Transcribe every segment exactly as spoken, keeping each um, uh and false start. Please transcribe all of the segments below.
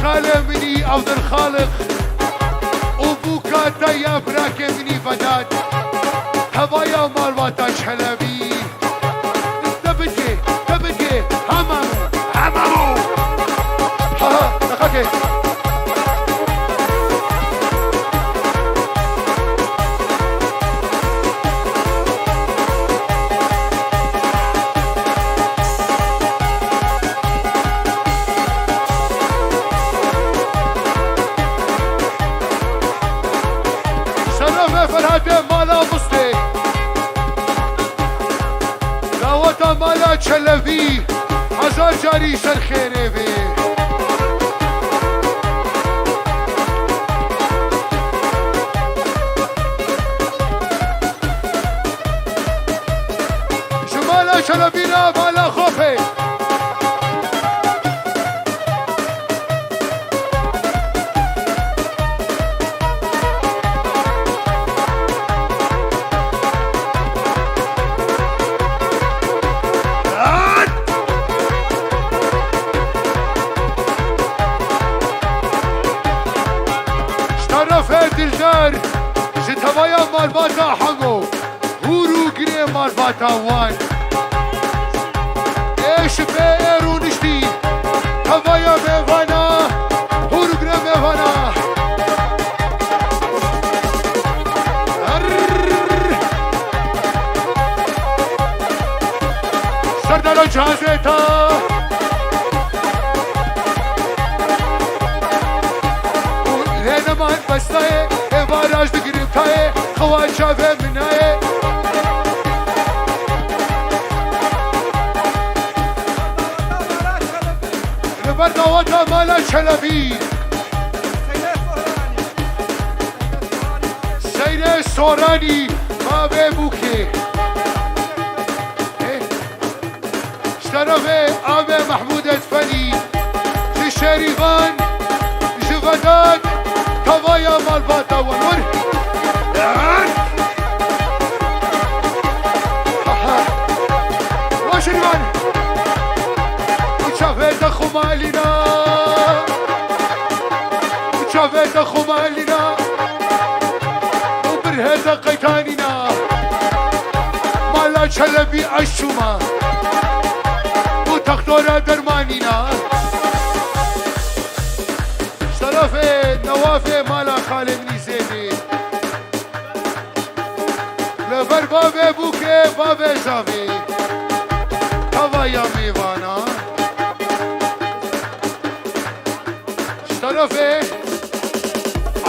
Xalê minî Abdulxaliq û bûka te ya birakê minî Vedat. Tevaya malbata Çelebî. Te bigê, te bigê. Hemamû, hemamû. Ha, ha, deqekê. Şerefê Ferhatê mala Mustê. Daweta mala Çelebî hezar carî ser xêrê bê. Ji mala Çelebî re mala Xofê. Şerefê Dildar ji tevaya malbata Hemo. Hûr û girê malbata wan. Ê şifê ê rûniştî. Tevaya mêvana. Hûr û girê mêvana. Herr. Serdara cihazê ta. Lê neman bestayê. Ê baraj digirin tayê. Xewa çavê min nayê. Li ber daweta mala Çelebî. Seyrê Soranî, bavê Bûkê. Ji terefê Amê Mehmûdê Fenî, ji Şêrîvan, ji Vedat, tevaya malbata wan. Wa Şêrîvan! Û çavê te xumalîna, û çavê te xumalîna, û birhê te qeytanîna. Mala Çelebî eşûma, û textora dermanîna. Şerefê newafê mala xalê minî Zêdê. Li ber bavê Bûkê, bavê Zavê. Tevaya mêvana. Ji terefê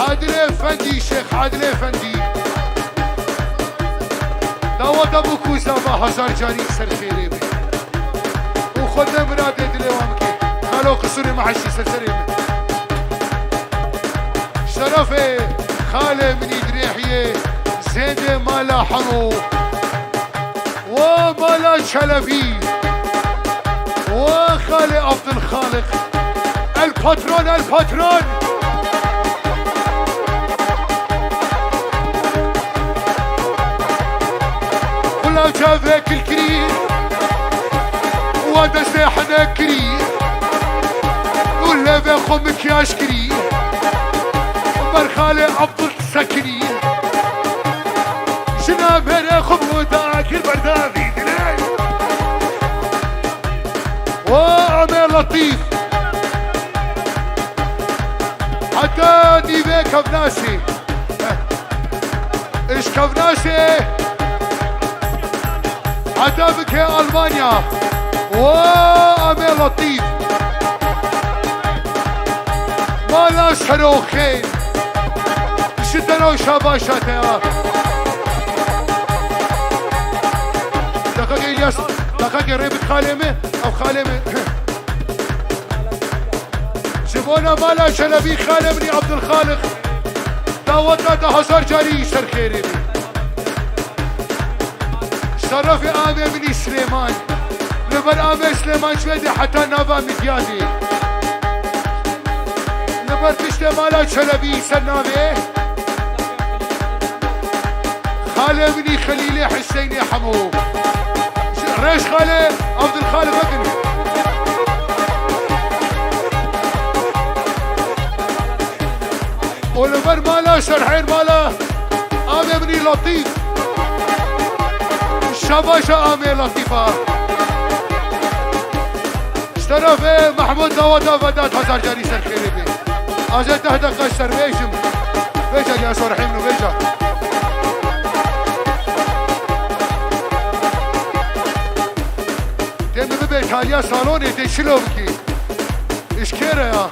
Adil Efendî, Şêx Adil Efendî. Daweta bû ku zava hezar carî ser xêrê be. Û Xwedê miradê dilê wan bike. Xalo qisûrê me heşî ser serê min. Şerefê xalê minî dirêhiyê Zêdê mala Hemo. Wa mala Çelebî. Wa xalê Abdulxaliq. El patron, el patron. Xula çavê kilkirî. Wa destê hene kirî. Û levê xwe mikyaj kirî. Ber xalê Abdul Sekinî. Jina mêrê xwe bi da kir berdavî dilê. O Amê Letîf. Heta nîvê kevnasî. Ji kevnasê heta bike Almanya. O Amê Letîf. Mala Seroxê. Ji te re û şabaşa te ya. Deqekê İlyas, deqekê rê bid xalê min, ev xalê min. Ji bona mala Çelebî xalê min î Abdulxaliq. Daweta te hezar carî ser xêrê bî. Şerefê avê min î Silêman. Li ber avê Silêman çûye dê heta nava Midyadê. Li ber piştê mala Çelebî ser navê xalê min î Xelîlê Hiseynê Hemo. Rêş xalê Abdulxaliq bikin. Mala Serhên, mala amê minî Letîf. Şabaşa amê Letîfa. Ji terefê Mehmûd daweta Vedat hezar carî ser xêrê bê. Ez ê deh deqa ji ser bêjim. Bêje ya Serhên û bêje. Tê min bibe taliya salonê, tê çilo bikî. Ji kê re ya?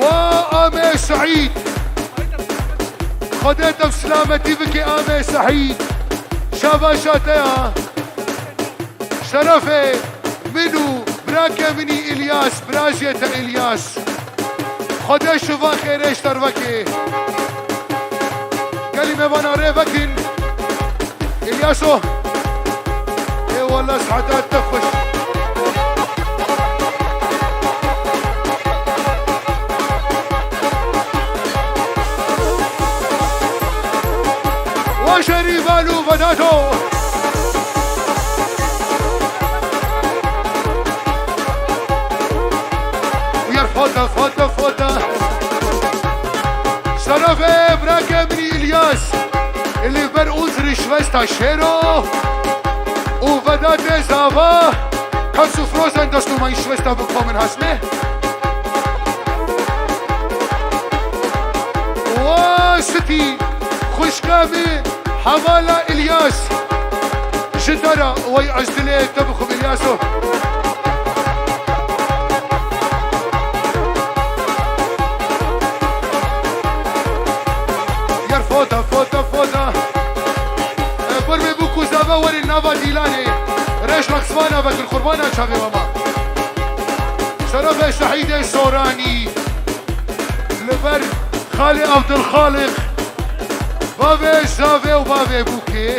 Wa amê Seîd. Xwedê te bi silametî bike amê Seîd. Şabaşa te ya. Şerefê min û birakê min î Îlyas, birajê te Îlyas. Xwedê şiva xêrê ji te re veke. Gelî mêvana rê vekin. Îlyaso. Ê wele seheta te xweş. Wa şerî Valû Vedato. Yer fata, fata, fata. Şerefê birakê min î Îlyas. Li ber Unzrî şivesta Şêro û Vedatê Zava. Kas û Frozen dest û mayî şivesta bi ko min hasne. Wa sitî xwişka min. Hevala Îlyas, ji te re wey ez dilê te bixwim Îlyaso. Yer fota, fota, fota. E, bir bê bû ku zave werin nava dîlanê. Reş reqsvana vekin qurbana çavê we ma. Şerefê Şehîdê Soranî. Li ber Xalê Abdulxaliq. Bavê Zavê û bavê Bûkê.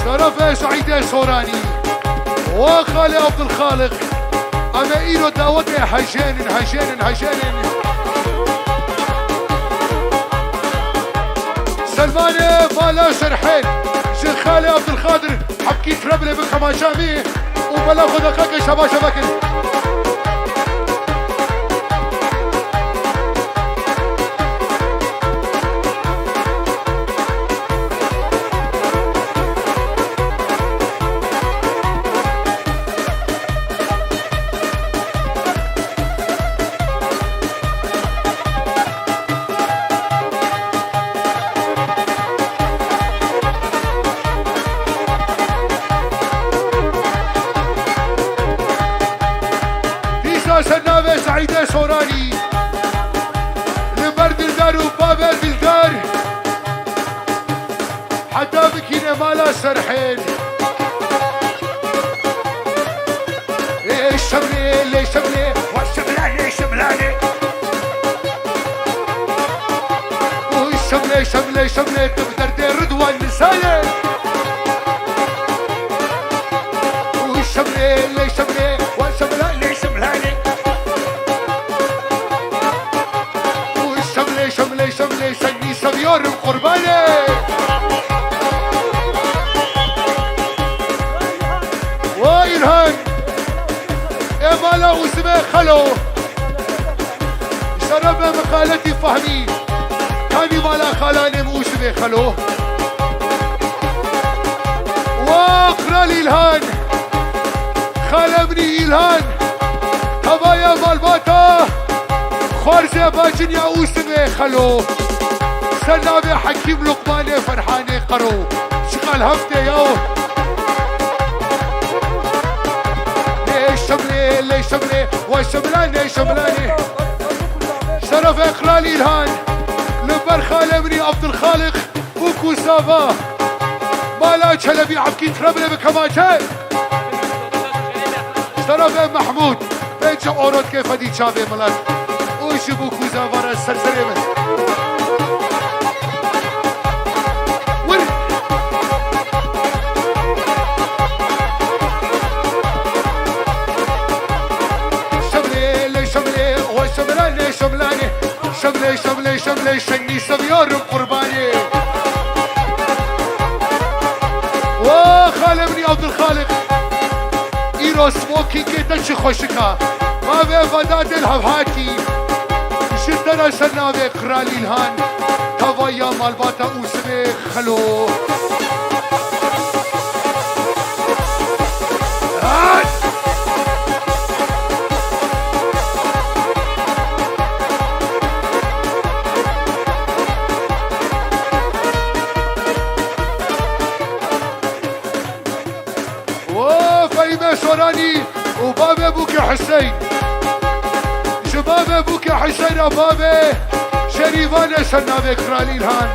Şerefê Seîdê Soranî. Wa Xalê Abdulxaliq. Em ê îro dawetê hejênin, hejênin, hejênin. Selmanê mala Serhên. Ji Xalê Abdulxadir. Hepkî treble bi kemaşa vî û bela xwe deqeke şabaşa vekin. Dîsa ser navê Seîdê Soranî, li ber Dildar û bavê Dildar, heta bikîne mala Serhên. Ê Şemlê, lê Şemlê, wa Şemlanê, Şemlanê. Û Şemlê, Şemlê, Şemlê, tu bi derdê Ridwan nisalê. Û Şemlê, lê Şemlê, wa Şemlanê, Şemlanê. Û Şemlê, Şemlê, Şemlê, seni seviyorum kurbanê. Wa Îlhan, ê mala Ûsmê Xelo. Şerefê min Xaletî Fehmî. Kanî mala xalanê min Ûsmê Xelo. Wa Qral Îlhan. Xalê min î Îlhan. Tevaya malbata. Xwarzê bacin ya Ûsmê Xelo. Ser navê Hekîm Luqmanê Ferhanê Qero. Çiqal heftê ya. Lê Şemlê, lê Şemlê, we Şemlanê, Şemlanê. Şerefê Qral Îlhan. Li ber xalê min î Abdulxaliq. Bûk û zava. Mala Çelebî Ebkî treble bi kemaçe. Şerefê Mehmûd. Pênc orot kê fedî çavê milet. Û ji bûk û zava re ser serê min. Wir. Şemlê, lê Şemlê, o Şemlanê, Şemlanê. Şemlê, Şemlê, Şemlê, seni seviyorum kurbanê. Wa xalê min î Abdulxaliq. Îro smokingê te çi xweşik a. Bavê Vedatê li Hevhatî, ji te re ser navê Qral Îlhan, tevaya malbata Ûsivê Xelo. Hey! O Fehîme Soranî û bavê Bûkê Hiseyn. Ji bavê Bûkê Hiseyn re bavê Şerîvanê ser navê Kral Îlhan.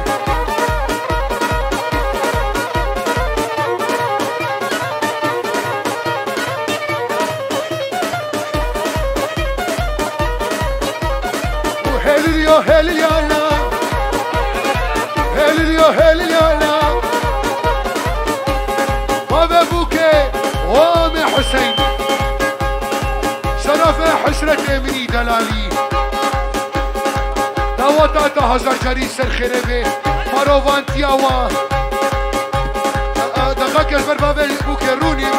Û hêliliyo hêliliyana, hêliliyo hêliliyana. Bavê Bûkê, Wamê Huseyn. Şerefê hesretê minî delalî. Daweta te hezar carî ser xêrê bê. Marovantiya wa. Deqekê ji ber bavê Bûkê rûnîm.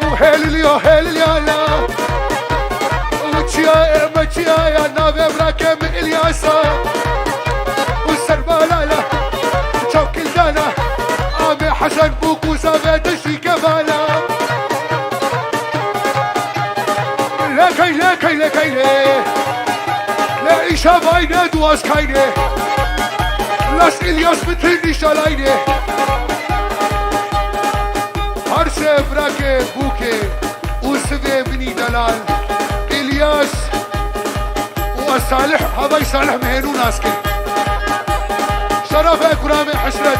Û hêliliyo hêliliyana. Û çiya ê me çiya ya navê birakê min Îlyasa. Û serbalala çav kildana. Amê Hesen Bûk û zavê dişî kevana. Lê keylê keylê keylê. Lê îşa vayne duaz kaynê. Las Îlyas bitir nîşalayne. Her se birakê Bûkê û sivê minî delal. Îlyas û ez Salih, havay Salih mihênû nas kir. Şerefê kuramê hesret.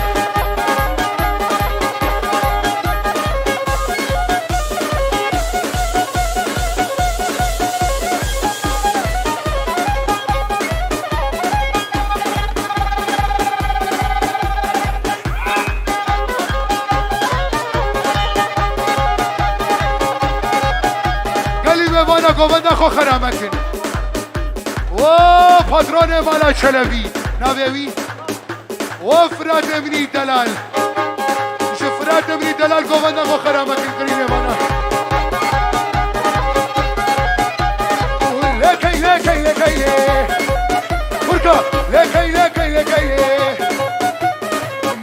Gelî mêvana govenda xwe xera mekin. Wo patronê mala Çelebî. Navê wî? Wo Firatê minî delal. Ji Firatê minî delal govenda xwe xera mekin, gelî mêvana. Lê keylê keylê keylê. Kurka, lê keylê keylê keylê.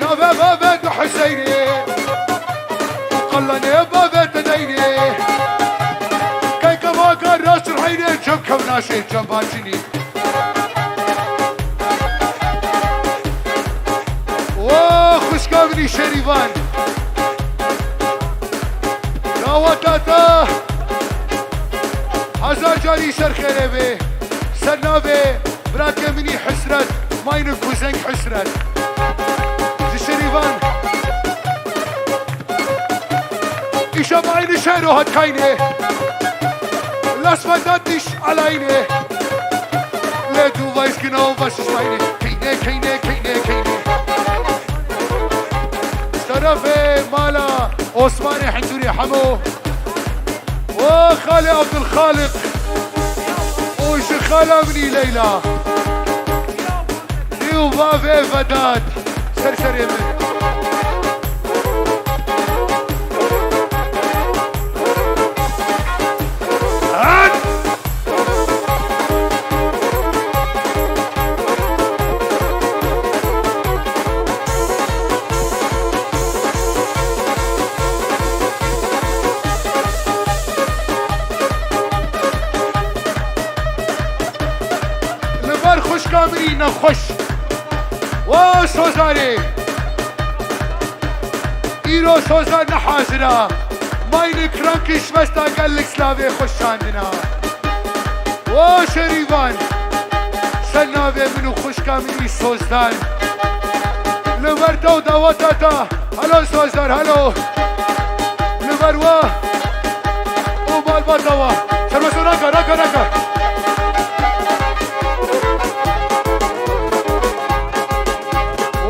Navê bavê tu Hüseynê. Û qellenê bavê tu Neynê. Keyke vaka rast rheynê cem kevnaşê cem bacînî. O xwişka minî Şerîvan. Daweta te hezar carî ser xêrê bê. Ser navê birakê minî Hesret, maynin kuzeng Hesret. Ji Şerîvan. Îşa mayni şero hat kaynê. Las Vedat diş alayne. Lê du vayskino vaşiş mayne. Keyne, keyne, keyne, keyne. Şerefê mala Osmanê Hindurê Hemo. O xalê Abdulxaliq. O ji xala minî Leyla. Dê û bavê Vedat. Ser serê min. Li ber xwişka min î nexweş. Wa Sozarê. Îro Sozar ne hazir a. Maynik Rankiş vesta gellik slavê xwe şandina. Wa Şerîvan. Ser navê min û xwişka min î Sozdan. Li ber te û daweta te. Helo Sozdan, helo. Li ber we û malbata we. Şermezû nake, nake, nake.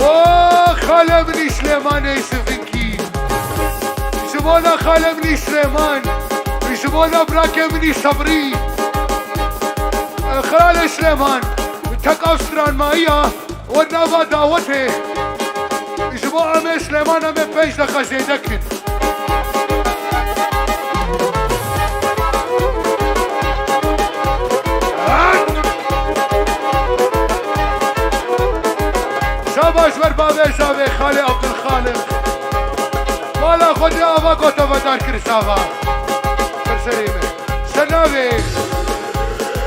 O xalê min î Silêmanê Sivinkî. Ji bona xalê min î Silêman. Ji bona birakê min î Sebrî. Xalê Silêman. Tek ev stranmayî ya. Û nava dawetê ji bo em ê Silêman em ê pênc deqa zêde kin. Zavê xalê Abdulxaliq. Mala Xwedê ava ku te vedar kir zava. Ser serê me. Ser navê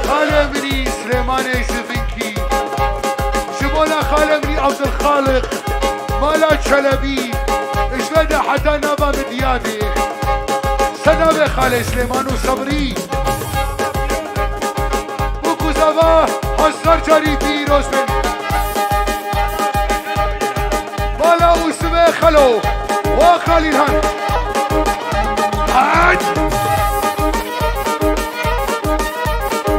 xalê minî Silêmanê Zivinkî. Ji bona xalê minî Abdulxaliq. Mala Çelebî. Ji ve de heta nava min Diyadê. Ser navê xalê Silêman û Sebrî. Bûk û zava hezar carî pîroz bin. Mala Ûsivê Xelo, wa Xalîl Han. Hac!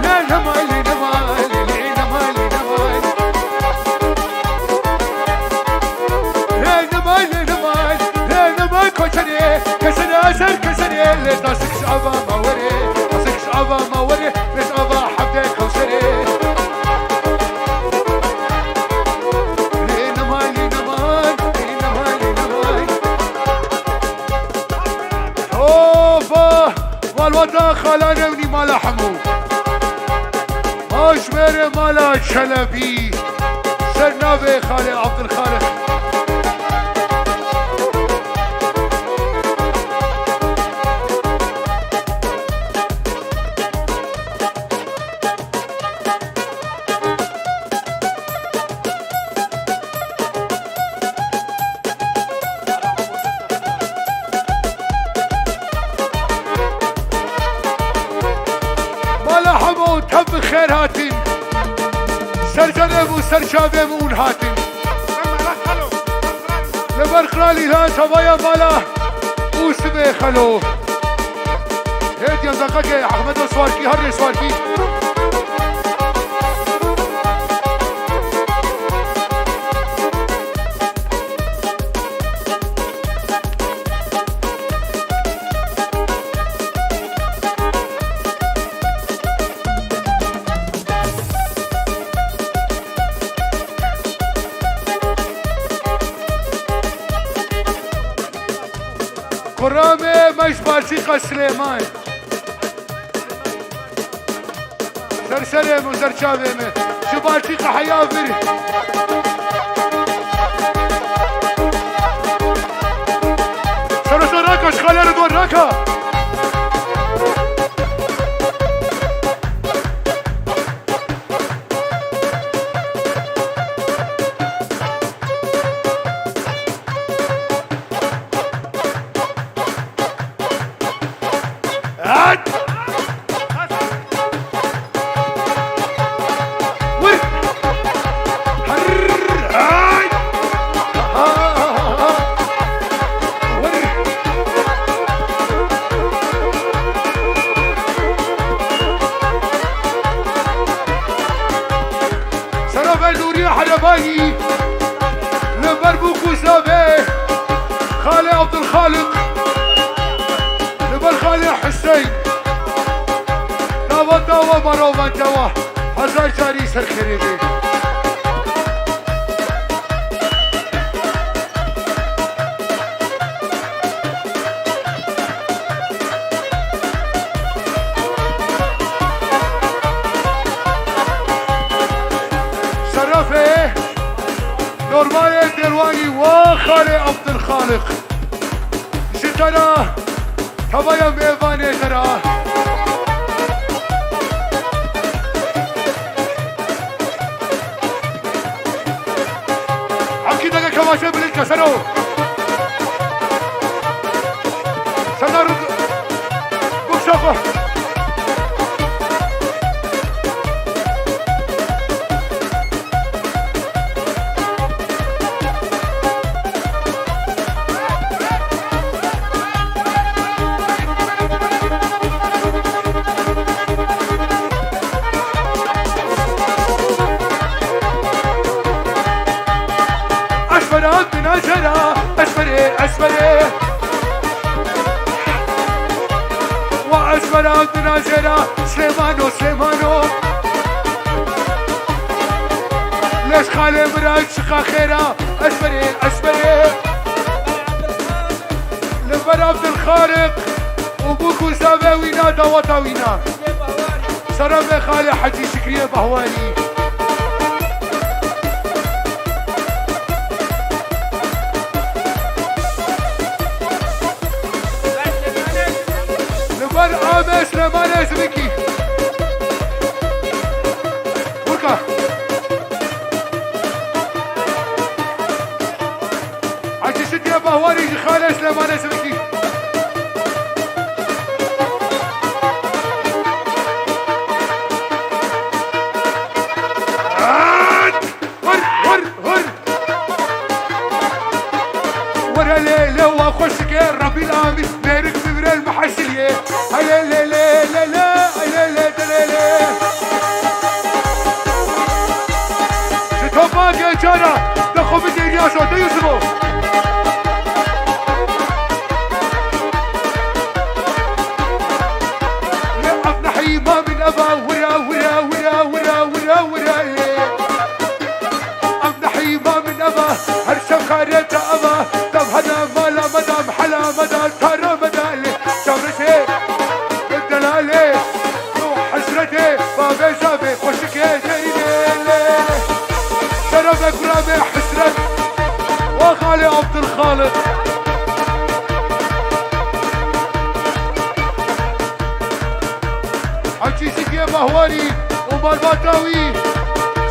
Lê nemay, lê nemay, lê nemay, lê nemay. Lê nemay, lê nemay, lê nemay koçerê, keserê ser keserê, lê tasik şava ma werê, tasik şava ma werê, lê şava hevdê kewserê. Lê nemay, lê nemay, lê nemay, lê nemay. Opa! Malbata xalanê min ê mala hemû. Maş mêrê mala Çelebî. Ser navê xalê Abdulxaliq. Mala hemû tev bi xêr hatin. Ser canê min û ser çavê min hûn hatin. Li ber Qral Îlhan tevaya mala Ûsivê Xelo. Hê diyan zaqakê Ehmedo Swarkî, her rê Swarkî. Kuramê me ji Balçîqa Silêman. Ser serê min, ser çavê min. Ji Balçîqa heya vir. Sero ser raka, ji xalê re dor raka. Hat! Wir! Har! Hai! Ha, ha, ha, ha! Wir! Sera Berdûriya Herebayî, li ber bûk û zavê Xalê Abdulxaliq, li ber Xalê Hüseyn, daweta we barovante we, hezar carî ser xêrê bê. Serafê normalê Dêrwanî wa Xalê Abdulxaliq. Ji te re tevaya mêvanê te re. Akî dege kemaşê bilind ke sero. Senar bukşa xwe. Eşbera dinajera, eşberê, eşberê. Wa eşbera dinajera, Silêmano, Silêmano. Leş xalê mira çiqa xêra, eşberê, eşberê. Li ber Abdulxaliq û bûk û zavê wîna daweta wîna. Sera vê Xalê Hecî Şikriyê Behwarî. Ame Silêmanê Sivikî. Hûrka. Hecî Şitiye Bahwarî ji xalê Silêmanê Sivikî. Hur, hur, hur. Were lê, lê wa xweşike, Rebîl Amîn, mêrik bibire li mehesiliyê. Hele lê, lê, lê, lê, hele lê, de lê, lê. Ji topagê cara, de xwe bidê Riyaz o, de Yusufo. Lê ev nehîma min eva, wira, wira, lê. Ev nehîma min eva, her şev xare te eva, dev hene mala me da, mehela me da, tara me da lê. Çavreşê, delalê, hesretê, bavê zavê, xweşikê deynê lê. Şerefê kurabê hesret, wa xalê Abdulxaliq. Hecî Şitiye Bahwarî û malbata wî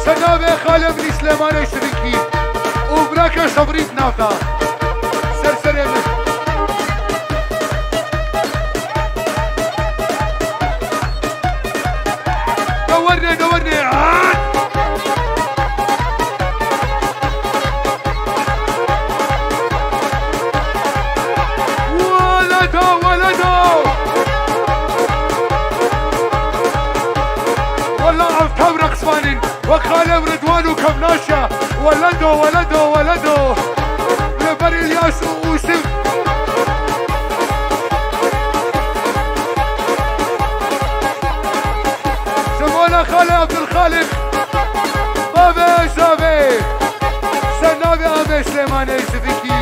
ser navê xalê min Silêmanê Sivikî û birake Sebrî di nav de. Ser serê min. De werne, de werne. Weleda, weleda. Wela ev tam reqsvan in. Wek xalê Ridwan û Kevnaşa. Weledo, weledo, weledo. Li ber Îlyas û Ûsif. Ji bona xalê Abdulxaliq. Bavê Zavê. Ser navê Amê Silêmanê Sivikî.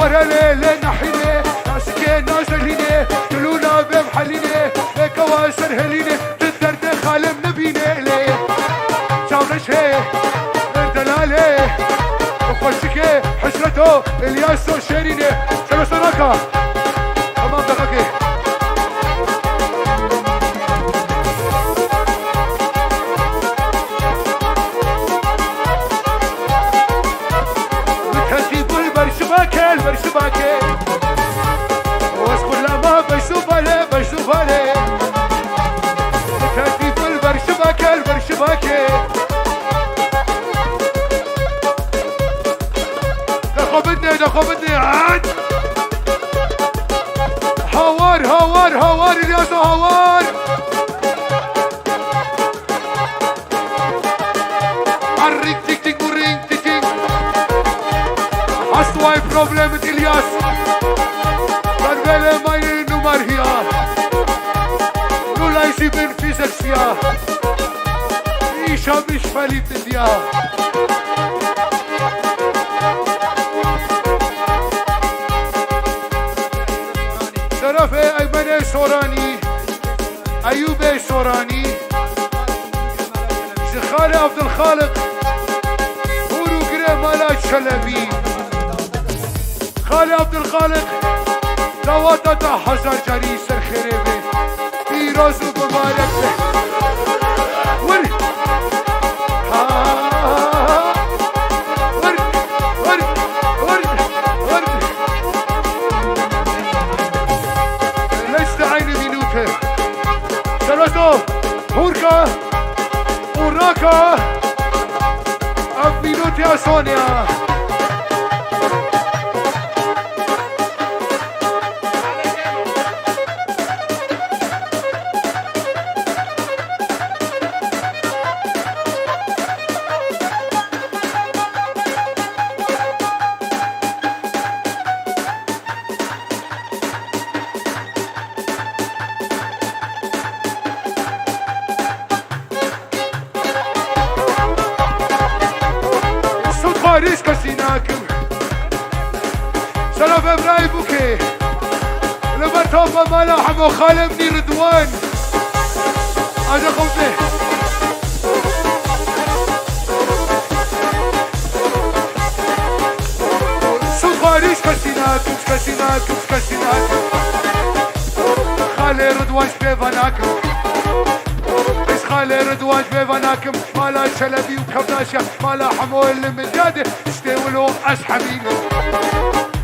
Were lê, lê nehînê, nasikê nazelînê, dilûna bêm helînê, lê kewa ser helînê. Tu derdê xalê min nebîne lê. Çavreşê, delalê, xweşikê, hesreto, Îlyaso, Şêrînê. Çelo seraka. Tamam, deqekê. Tertîbul berşibake, berşibake. Wez xulama beşûbale, beşûbale. Tertîbul berşibake, berşibake. De xwe bidne, de xwe bidne. Hawar, hawar, hawar, Îlyaso, hawar. Arrik tik tik burring tik tik. Hast du ein Problem mit Ilias? Dann wähle meine Nummer hier. Null eins sieben vier sechs vier. Ich hab mich verliebt in dir. Şerefê Eymenê Soranî. Eyûbê Soranî, ji xalê Abdulxaliq, hûr û girê mala Çelebî. Xalê Abdulxaliq, dawata te hezar carî ser xêrê be. Pîroz û mibarek be. Wir! Ha! Wir! Wir! Wir! Wir! Letzte eine Minute. Şereto, hûrka û raka, ev mînûtiya son e. Sud xwarî ji kesî nakim. Şeref Ebrahîm Bûkê. Li ber topa mala hemo xalê min Ridwan. Aja xewtê. Sud xwarî ji kesî nakim, ji kesî nakim, ji kesî nakim. Xalê Ridwan ji pê ve nakim. Ez xalê Ridwan ji pê ve nakim. Mala Çelebî û Kevdaşa, mala Hemo li min dade. Tiştê wilo ez hemînim.